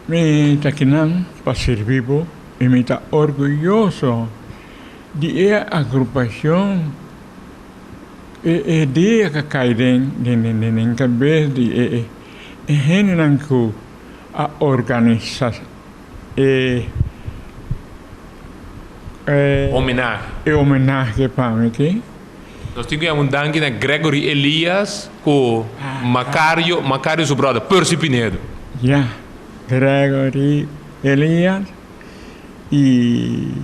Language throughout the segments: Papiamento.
Mi ta kinan pa sirbi bo i mi ta orguyoso di e agrupashon e e dia ka kai den den kabes di e e hendenan ku a organisa e Homenahe. E homenahe pa mi ki. Nos tin ku yama un danki na Gregory Elias ku Macario, Macario su brother Percy Pinedo. Ya, Gregory Elias y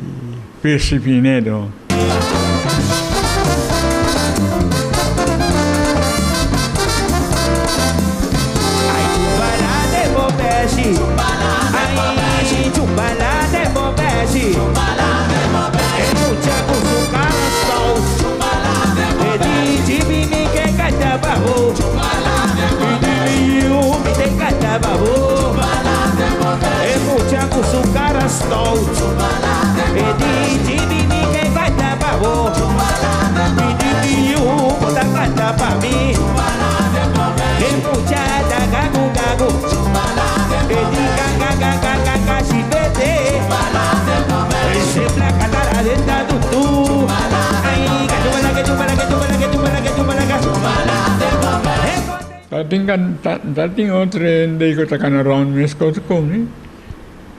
Percy Pinedo. Ta tin ta tin otro hende ku ta kana rònt meskos ku mi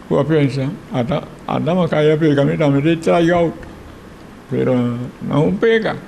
ku a pensa ata ata makaya pega mi tambe ta try out pero no pega.